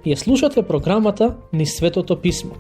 Ја слушате програмата Низ Светото Писмо.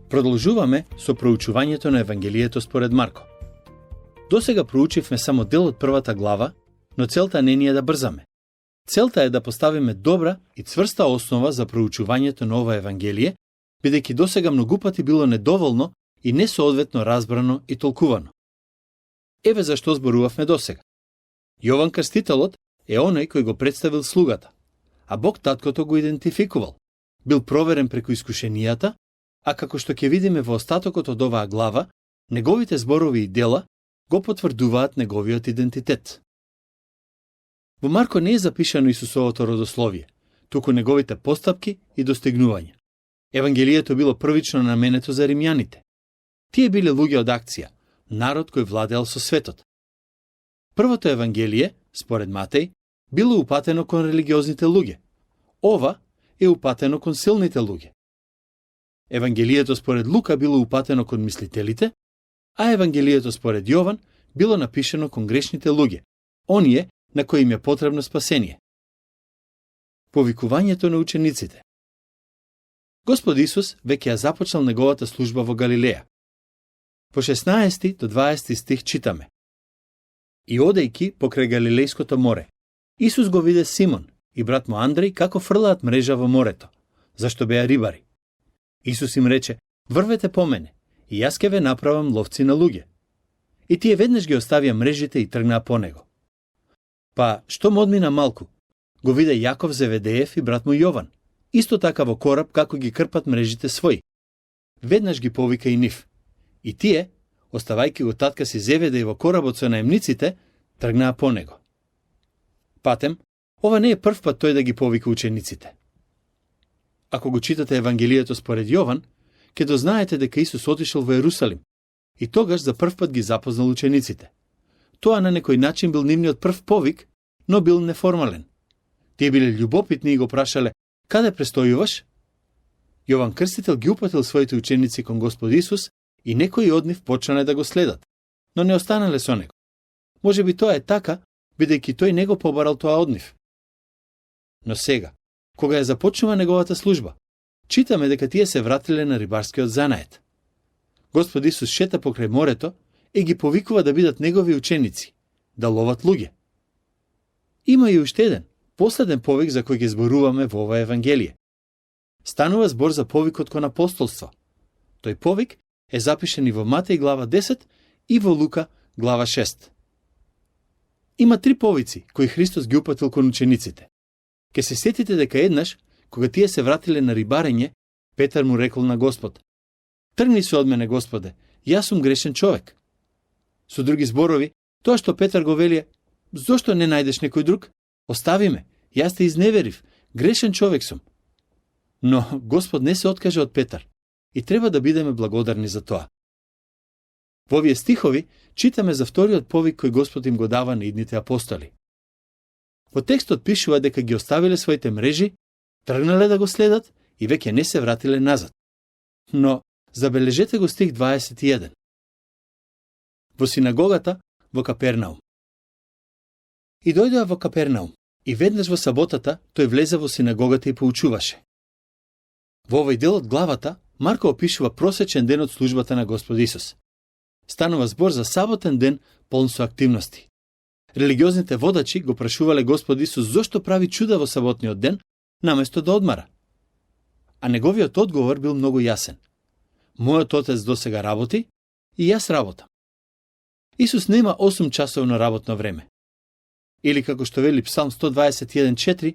Продолжуваме со проучувањето на Евангелието според Марко. Досега проучивме само дел од првата глава, но целта не ни е да брзаме. Целта е да поставиме добра и цврста основа за проучувањето на ова Евангелие, бидејќи досега многу пати било недоволно и несоодветно разбрано и толкувано. Еве зашто зборувавме досега. Јован Крстителот е оној кој го представил слугата, а Бог таткото го идентификувал. Бил проверен преку искушенијата, а како што ќе видиме во остатокот од оваа глава, неговите зборови и дела го потврдуваат неговиот идентитет. Во Марко не е запишано Исусовото родословие, туку неговите постапки и достигнувања. Евангелието било првично наменето за римјаните. Тие биле луѓе од акција, народ кој владеел со светот. Првото Евангелие, според Матеј, било упатено кон религиозните луѓе. Ова е упатено кон силните луѓе. Евангелието според Лука било упатено кон мислителите, а Евангелието според Јован било напишено кон грешните луѓе, оние на кои им е потребно спасение. Повикувањето на учениците. Господ Исус веќе ја започнал неговата служба во Галилеја. По 16 до 20 стих читаме: И одејки покрај Галилејското море, Исус го виде Симон и брат му Андреј како фрлаат мрежа во морето, зашто беа рибари. Исус им рече: Врвете по мене, и јас ќе ве направам ловци на луѓе. И тие веднаш ги оставија мрежите и тргнаа по него. Па, штом одмина малку, го виде Јаков Зеведеев и брат му Јован, исто така во кораб како ги крпат мрежите своји. Веднаш ги повика и нив. И тие, оставајќи го татка си Зеведеј во коработ со наемниците, тргнаа по него. Патем, ова не е прв пат тој да ги повика учениците. Ако го читате Евангелието според Јован, ќе дознаете дека Исус отишел во Ерусалим и тогаш за прв пат ги запознал учениците. Тоа на некој начин бил нивниот прв повик, но бил неформален. Тие биле љубопитни и го прашале: Каде престојуваш? Јован Крстител ги упатил своите ученици кон Господ Исус и некои од нив почнале да го следат, но не останале со него. Можеби тоа е така, бидејќи тој не го побарал тоа од нив. Но сега, кога ја започнува неговата служба, читаме дека тие се вратиле на рибарскиот занает. Господ Исус шета покрај морето и ги повикува да бидат негови ученици, да ловат луѓе. Има и уште еден, последен повик за кој ги зборуваме во ова Евангелие. Станува збор за повикот кон апостолство. Тој повик е запишен и во Матеј глава 10 и во Лука глава 6. Има три повици кои Христос ги упатил кон учениците. Ке се сетите дека еднаш, кога тие се вратиле на рибарење, Петар му рекол на Господ: Тргни се од мене, Господе, јас сум грешен човек. Со други зборови, тоа што Петар го велие: Зошто не најдеш некој друг? Остави ме, јас те изневерив, грешен човек сум. Но Господ не се откаже од Петар и треба да бидеме благодарни за тоа. Во овие стихови читаме за вториот повик кој Господ им го дава на идните апостоли. Во текстот пишува дека ги оставиле своите мрежи, тргнале да го следат и веќе не се вратиле назад. Но забележете го стих 21. Во синагогата во Капернаум. И дојдоа во Капернаум, и веднаш во саботата тој влезе во синагогата и поучуваше. Во овој дел од главата Марко опишува просечен ден од службата на Господ Исус. Станува збор за саботен ден полн со активности. Религиозните водачи го прашувале Господ Исус зошто прави чуда во саботниот ден, наместо да одмара. А неговиот одговор бил многу јасен. Мојот отец досега работи и јас работам. Исус нема 8-часовно работно време. Или како што вели Псалм 121:4,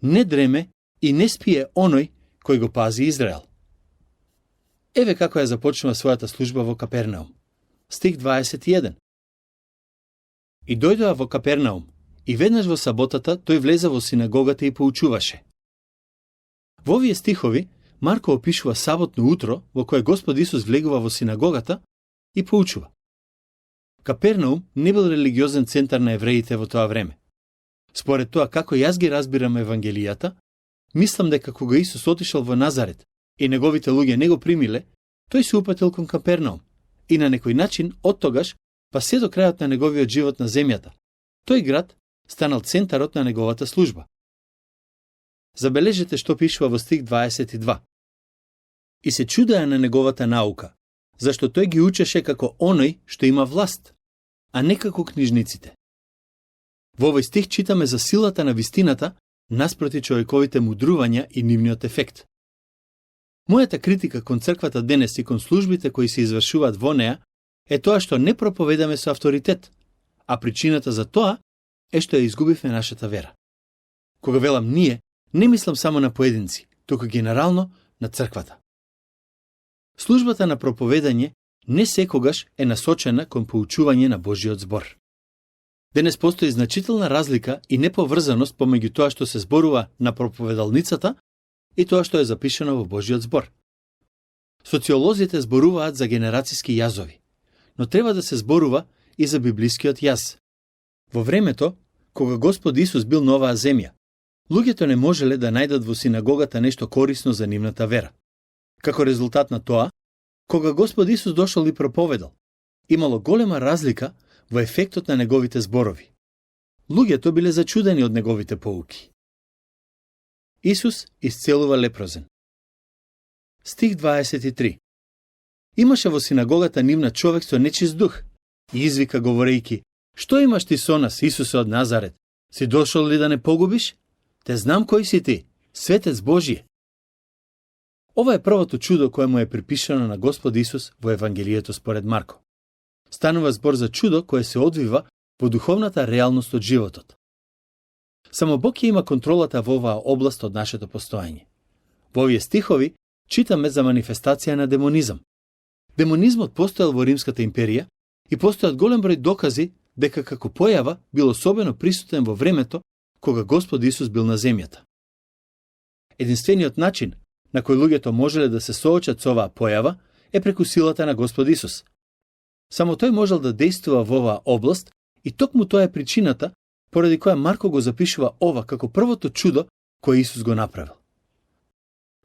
не дреме и не спие оној кој го пази Израел. Еве како ја започнува својата служба во Капернаум. Стих 21. И дојдоа во Капернаум, и веднаш во саботата тој влезе во синагогата и поучуваше. Во овие стихови Марко опишува саботно утро во кое Господ Исус влегува во синагогата и поучува. Капернаум не бил религиозен центар на евреите во тоа време. Според тоа како јас ги разбирам Евангелијата, мислам дека кога Исус отишел во Назарет и неговите луѓе не го примиле, тој се упатил кон Капернаум и на некој начин оттогаш па се до крајот на неговиот живот на земјата. Тој град станал центарот на неговата служба. Забележете што пишува во стих 22. И се чудеа на неговата наука, зашто тој ги учеше како оној што има власт, а не како книжниците. Во овој стих читаме за силата на вистината наспроти човековите мудрувања и нивниот ефект. Мојата критика кон црквата денес и кон службите кои се извршуваат во неа е тоа што не проповедаме со авторитет, а причината за тоа е што ја изгубивме нашата вера. Кога велам ние, не мислам само на поединци, туку генерално на црквата. Службата на проповедање не секогаш е насочена кон поучување на Божиот збор. Денес постои значителна разлика и неповрзаност помеѓу тоа што се зборува на проповедалницата и тоа што е запишано во Божиот збор. Социолозите зборуваат за генерацијски јазови, но треба да се зборува и за библискиот јаз. Во времето, кога Господ Исус бил на оваа земја, луѓето не можеле да најдат во синагогата нешто корисно за нивната вера. Како резултат на тоа, кога Господ Исус дошол и проповедал, имало голема разлика во ефектот на неговите зборови. Луѓето биле зачудени од неговите поуки. Исус исцелува лепрозен. Стих 23. Имаше во синагогата нивна човек со нечист дух и извика говорејќи: Што имаш ти со нас, Исусе од Назарет? Си дошол ли да не погубиш? Те знам кој си ти, светец Божие. Ова е првото чудо кое му е припишано на Господ Исус во Евангелието според Марко. Станува збор за чудо кое се одвива во духовната реалност од животот. Само Бог ја има контролата во оваа област од нашето постоење. Во овие стихови читаме за манифестација на демонизам. Демонизмот постоел во Римската империја и постојат голем број докази дека како појава бил особено присутен во времето кога Господ Исус бил на земјата. Единствениот начин на кој луѓето можеле да се соочат со оваа појава е преку силата на Господ Исус. Само тој можел да действува во оваа област и токму тоа е причината поради која Марко го запишува ова како првото чудо кое Исус го направил.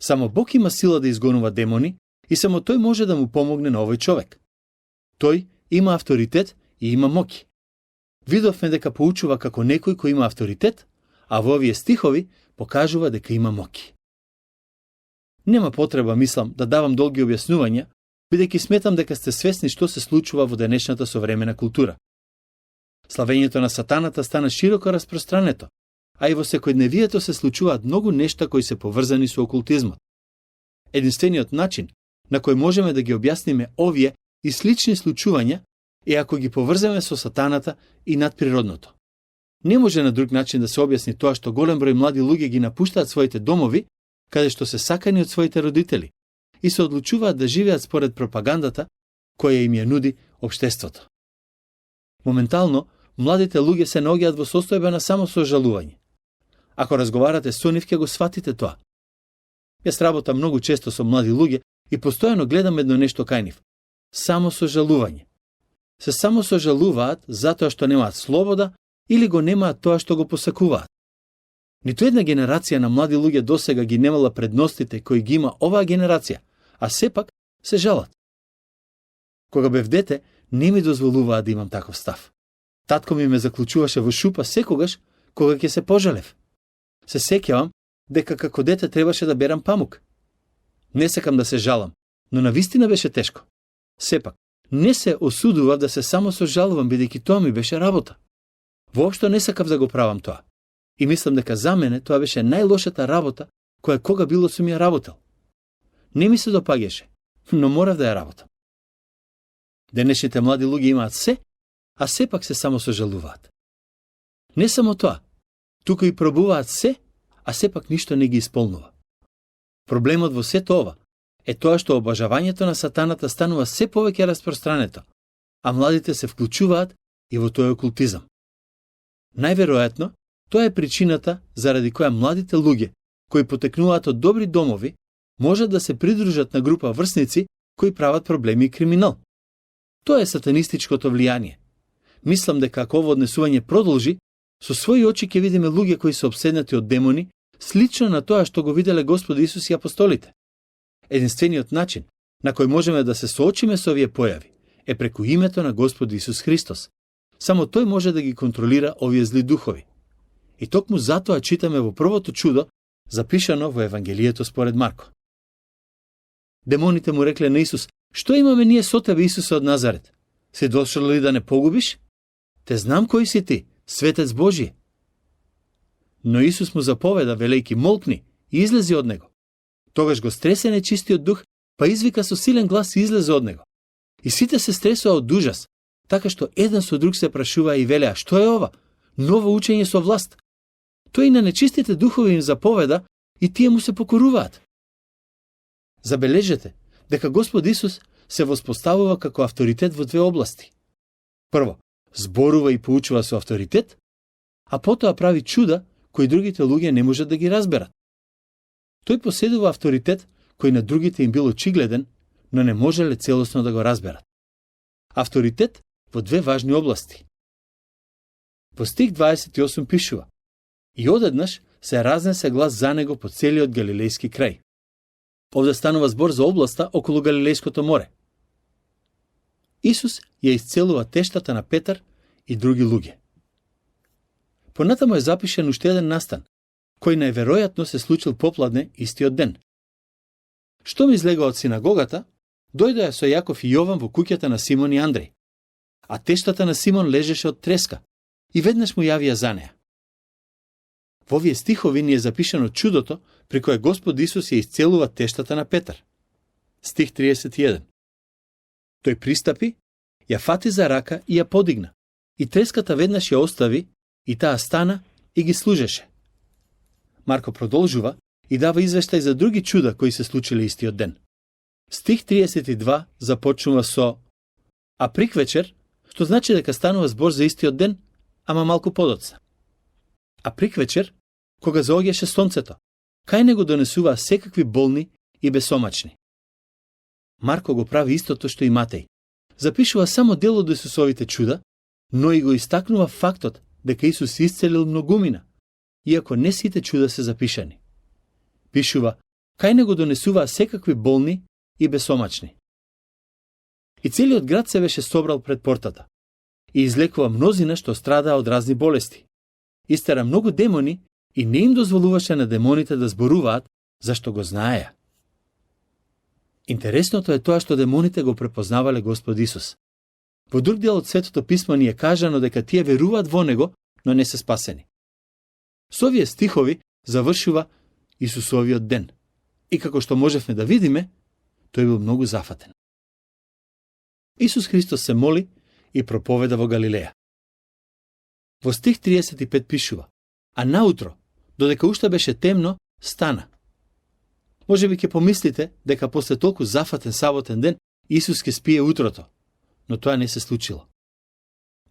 Само Бог има сила да изгонува демони и само тој може да му помогне на овој човек. Тој има авторитет и има моќ. Видовме дека поучува како некој кој има авторитет, а во овие стихови покажува дека има моќ. Нема потреба, мислам, да давам долги објаснувања, бидејќи сметам дека сте свесни што се случува во денешната современа култура. Славењето на сатаната стана широко распространето, а и во секојдневието се случуваат многу нешта кои се поврзани со окултизмот. Единствениот начин на кој можеме да ги објасниме овие и слични случувања е ако ги поврземе со сатаната и надприродното. Не може на друг начин да се објасни тоа што голем број млади луѓе ги напуштаат своите домови, каде што се сакани од своите родители, и се одлучуваат да живеат според пропагандата која им ја нуди општеството. Моментално, младите луѓе се наоѓаат во состојба на самосожалување. Ако разговарате со нив, ќе го сватите тоа. Јас работам многу често со млади луѓе и постојано гледам едно нешто кај нив. Самосожалување. Се самосожалуваат затоа што немаат слобода или го немаат тоа што го посакуваат. Ниту една генерација на млади луѓе досега ги немала предностите кои ги има оваа генерација, а сепак се жалат. Кога бев дете, не ми дозволуваа да имам таков став. Татко ми ме заклучуваше во шупа секогаш кога ќе се пожалев. Се сеќавам дека како дете требаше да берам памук. Не сакам да се жалам, но навистина беше тешко. Сепак, не се осудував да се само сожалувам, бидејќи тоа ми беше работа. Воопшто не сакав да го правам тоа. И мислам дека за мене тоа беше најлошата работа која кога било сум ја работел. Не ми се допаѓаше, но морав да ја работам. Денешните млади луѓе имаат се, а сепак се само сожалуваат. Не само тоа, туку и пробуваат се, а сепак ништо не ги исполнува. Проблемот во сето ова е тоа што обожавањето на сатаната станува се повеќе распространето, а младите се вклучуваат и во тој окултизам. Најверојатно, тоа е причината заради која младите луѓе, кои потекнуваат од добри домови, можат да се придружат на група врсници кои прават проблеми и криминал. Тоа е сатанистичкото влијание. Мислам дека ако ово однесување продолжи, со своји очи ќе видиме луѓе кои се обседнати од демони, слично на тоа што го виделе Господ Исус и апостолите. Единствениот начин на кој можеме да се соочиме со овие појави е преку името на Господ Исус Христос. Само тој може да ги контролира овие зли духови. И токму затоа читаме во првото чудо, запишано во Евангелието според Марко. Демоните му рекле на Исус: "Што имаме ние со тебе, Исусе од Назарет? Си дошол ли да не погубиш? Те знам кој си ти, светец Божие." Но Исус му заповеда, велејки: "Молкни и излези од него." Тогаш го стресе нечистиот дух, па извика со силен глас и излезе од него. И сите се стресоа од ужас, така што еден со друг се прашуваа и велеа: "Што е ова? Ново учење со власт." Тој и на нечистите духови им заповеда и тие му се покоруваат. Забележете дека Господ Исус се воспоставува како авторитет во две области. Прво, зборува и поучува со авторитет, а потоа прави чуда кои другите луѓе не можат да ги разберат. Тој поседува авторитет кој на другите им бил очигледен, но не можеле целосно да го разберат. Авторитет во две важни области. Во стих 28 пишува: "И одеднаш се разнесе глас за него по целиот галилејски крај." Овде станува збор за областа околу Галилејското море. Исус ја исцелува тештата на Петар и други луѓе. Понатаму е запишен уште еден настан, кој најверојатно се случил попладне истиот ден. Штом излега од синагогата, дојдоа со Јаков и Јован во куќата на Симон и Андреј, а тештата на Симон лежеше од треска и веднаш му јавија за неа. Во овие стихови ни е запишано чудото при кое Господ Исус ја исцелува тештата на Петар. Стих 31. Тој пристапи, ја фати за рака и ја подигна, и треската веднаш ја остави, и таа стана и ги служеше. Марко продолжува и дава извештај за други чуда кои се случиле истиот ден. Стих 32 започнува со: "А приквечер", што значи дека станува збор за истиот ден, ама малку подоцна. А приквечер, кога заоѓаше сонцето, кај него донесуваа секакви болни и бесомачни. Марко го прави истото што и Матеј. Запишува само дел од Исусовите чуда, но и го истакнува фактот дека Исус исцелил многумина, иако не сите чуда се запишани. Пишува: "Кај него донесуваа секакви болни и бесомачни." И целиот град се беше собрал пред портата и излекува мнозина што страдаа од разни болести. Истера многу демони и не им дозволуваше на демоните да зборуваат, зашто го знаеа. Интересното е тоа што демоните го препознавале Господ Исус. Во друг дел од Светото писмо ни е кажано дека тие веруваат во него, но не се спасени. Со овие стихови завршува Исусовиот ден. И како што можевме да видиме, тој бил многу зафатен. Исус Христос се моли и проповеда во Галилеја. Во стих 35 пишува: "А наутро, додека уште беше темно, стана." Може би ќе помислите дека после толку зафатен саботен ден Исус ќе спие утрото, но тоа не се случило.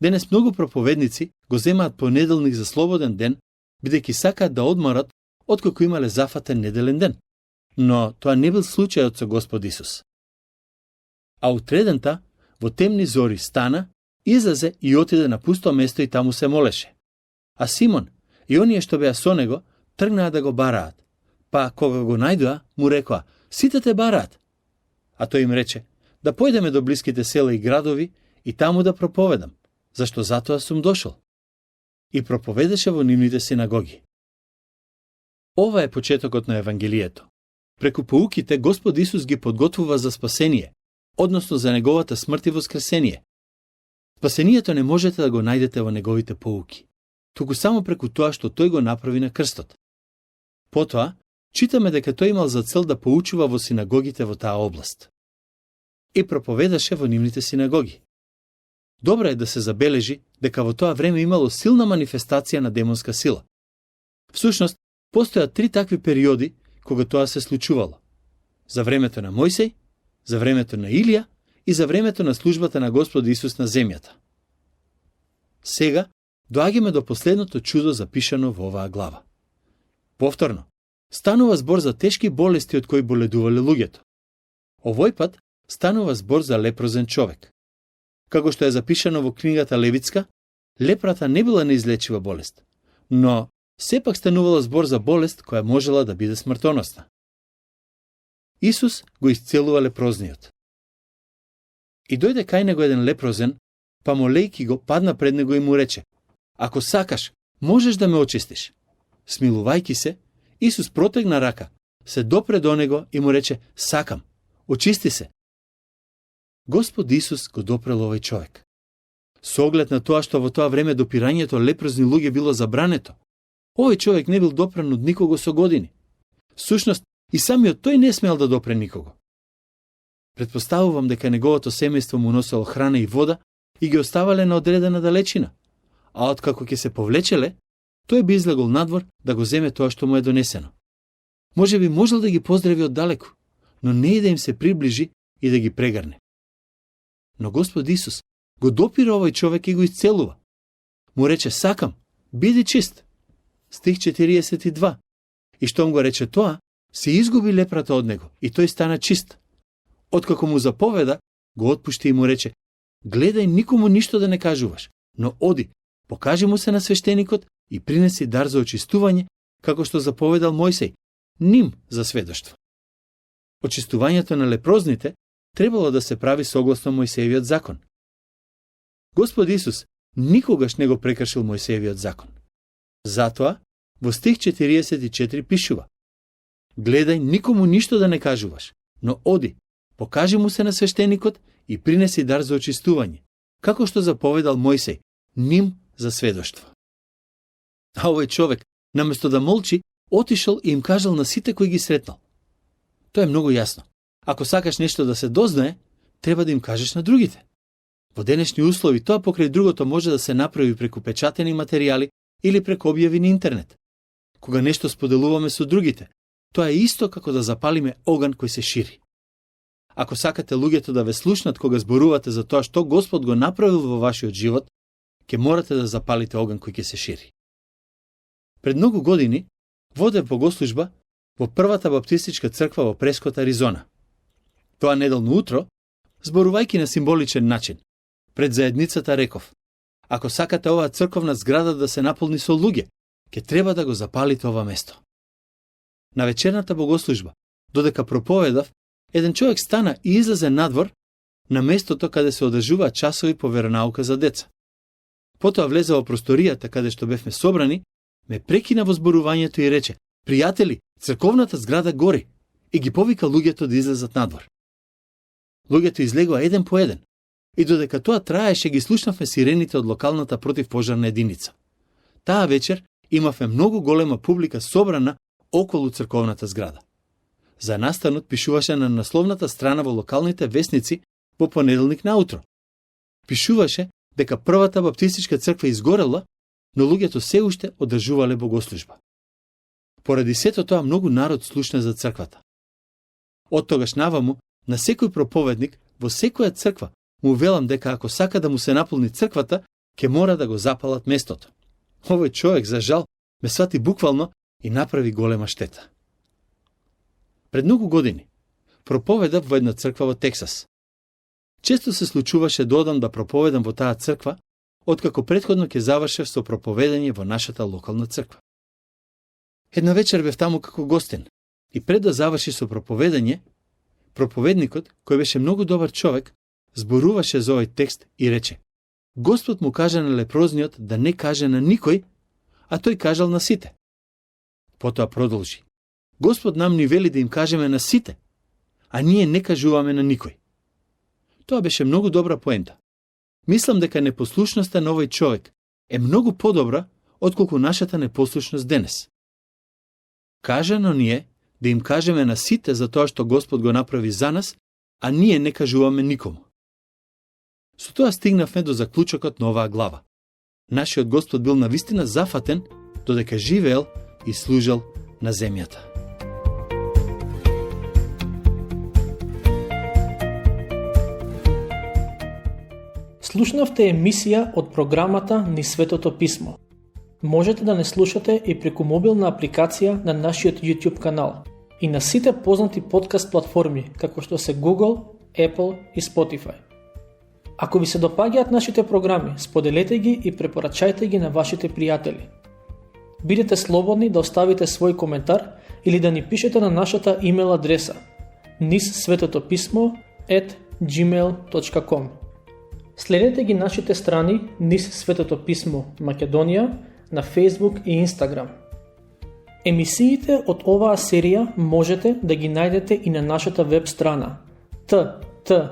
Денес многу проповедници го земаат понеделник за слободен ден, бидејќи сакаат да одморат откако имале зафатен неделен ден. Но тоа не бил случајот со Господ Исус. А утредента, во темни зори стана, излезе и отиде на пусто место и таму се молеше. А Симон и оние што беа со него тргнаа да го бараат. Па кога го најдоа, му рекоа: "Сите те бараат." А тој им рече: "Да појдеме до блиските села и градови и таму да проповедам, зашто затоа сум дошол." И проповедеше во нивните синагоги. Ова е почетокот на Евангелието. Преку поуките Господ Исус ги подготвува за спасение, односно за неговата смрт и воскресение. Спасението не можете да го најдете во неговите поуки, туку само преку тоа што тој го направи на крстот. Потоа, читаме дека тој имал за цел да поучува во синагогите во таа област. И проповедаше во нивните синагоги. Добро е да се забележи дека во тоа време имало силна манифестација на демонска сила. Всушност, постојат 3 такви периоди кога тоа се случувало. За времето на Мојсей, за времето на Илија и за времето на службата на Господ Исус на земјата. Сега, доаѓаме до последното чудо запишано во оваа глава. Повторно, станува збор за тешки болести од кои боледувале луѓето. Овој пат станува збор за лепрозен човек. Како што е запишано во книгата Левитска, лепрата не била неизлечива болест, но сепак станувала збор за болест која можела да биде смртоносна. Исус го исцелува лепрозниот. И дојде кај него еден лепрозен, па молејки го падна пред него и му рече: ако сакаш, можеш да ме очистиш. Смилувајки се, Исус протегна рака, се допре до него и му рече: сакам, очисти се. Господ Исус го допрел овој човек. Со оглед на тоа што во тоа време допирањето лепрозни луѓе било забрането, овој човек не бил допран од никого со години. Сушност, и самиот тој не смел да допре никого. Предпоставувам дека неговото семејство му носело храна и вода и ги оставале на одредена далечина, а откако ќе се повлечеле, тој би излегол надвор да го земе тоа што му е донесено. Може би можел да ги поздрави оддалеку, но не и да им се приближи и да ги прегрне. Но Господ Исус го допира овој човек и го исцелува. Му рече: сакам, биди чист. Стих 42. И штом го рече тоа, се изгуби лепрата од него и тој стана чист. Откако му заповеда, го отпушти и му рече: гледај никому ништо да не кажуваш, но оди, покажи му се на свештеникот и принеси дар за очистување, како што заповедал Мојсей, ним за сведоштво. Очистувањето на лепрозните требало да се прави согласно Мојсеевиот закон. Господ Исус никогаш не го прекршил Мојсеевиот закон. Затоа, во стих 44 пишува: гледај никому ништо да не кажуваш, но оди, покажи му се на свештеникот и принеси дар за очистување, како што заповедал Мојсей, ним за сведоштво. А овој човек, наместо да молчи, отишол и им кажал на сите кои ги сретнал. Тоа е многу јасно. Ако сакаш нешто да се дознае, треба да им кажеш на другите. Во денешни услови тоа покрај другото може да се направи преку печатени материјали или преку објави на интернет. Кога нешто споделуваме со другите, тоа е исто како да запалиме оган кој се шири. Ако сакате луѓето да ве слушнат кога зборувате за тоа што Господ го направил во вашиот живот, ќе морате да запалите оган кој ќе се шири. Пред многу години водев богослужба во првата баптистичка црква во Прескот, Аризона. Тоа неделно утро, зборувајќи на символичен начин, пред заедницата реков: ако сакате оваа црковна зграда да се наполни со луѓе, ќе треба да го запалите ова место. На вечерната богослужба, додека проповедав, еден човек стана и излезе надвор на местото каде се одржуваат часови по веронаука за деца. Потоа влезе во просторијата каде што бевме собрани, ме прекина во зборувањето и рече: пријатели, црковната зграда гори, и ги повика луѓето да излезат надвор. Луѓето излегоа еден по еден, и додека тоа траеше ги слушнавме сирените од локалната противпожарна единица. Таа вечер имавме многу голема публика собрана околу црковната зграда. За настанот пишуваше на насловната страна во локалните весници во понеделник наутро. Пишуваше дека првата баптистичка црква изгорела, но луѓето се уште одржувале богослужба. Поради сето тоа многу народ слушна за црквата. Од тогаш наваму, на секој проповедник во секоја црква му велам дека ако сака да му се наполни црквата, ќе мора да го запалат местото. Овој човек, за жал, ме свати буквално и направи голема штета. Пред многу години проповедав во една црква во Тексас. Често се случуваше да одам да проповедам во таа црква, откако претходно ќе завршев со проповедање во нашата локална црква. Една вечер бев таму како гостин и пред да заврши со проповедање, проповедникот, кој беше многу добар човек, зборуваше за овој текст и рече: Господ му каже на лепрозниот да не каже на никој, а тој кажал на сите. Потоа продолжи: Господ нам ни вели да им кажеме на сите, а ние не кажуваме на никој. Тоа беше многу добра поента. Мислам дека непослушноста на овој човек е многу подобра отколку нашата непослушност денес. Кажано ни е да им кажеме на сите за тоа што Господ го направи за нас, а ние не кажуваме никому. Со тоа стигнавме до заклучокот на оваа глава. Нашиот Господ бил навистина зафатен додека живеел и служел на земјата. Слушнавте емисија од програмата Низ Светото Писмо. Можете да не слушате и преку мобилна апликација на нашиот YouTube канал и на сите познати подкаст платформи како што се Google, Apple и Spotify. Ако ви се допаѓаат нашите програми, споделете ги и препорачајте ги на вашите пријатели. Бидете слободни да оставите свој коментар или да ни пишете на нашата имейл адреса nissvetotopисmo@ gmail.com. Следете ги нашите страни низ Светото писмо Македонија на Facebook и Instagram. Емисиите од оваа серија можете да ги најдете и на нашата веб страна ttb.twr.org.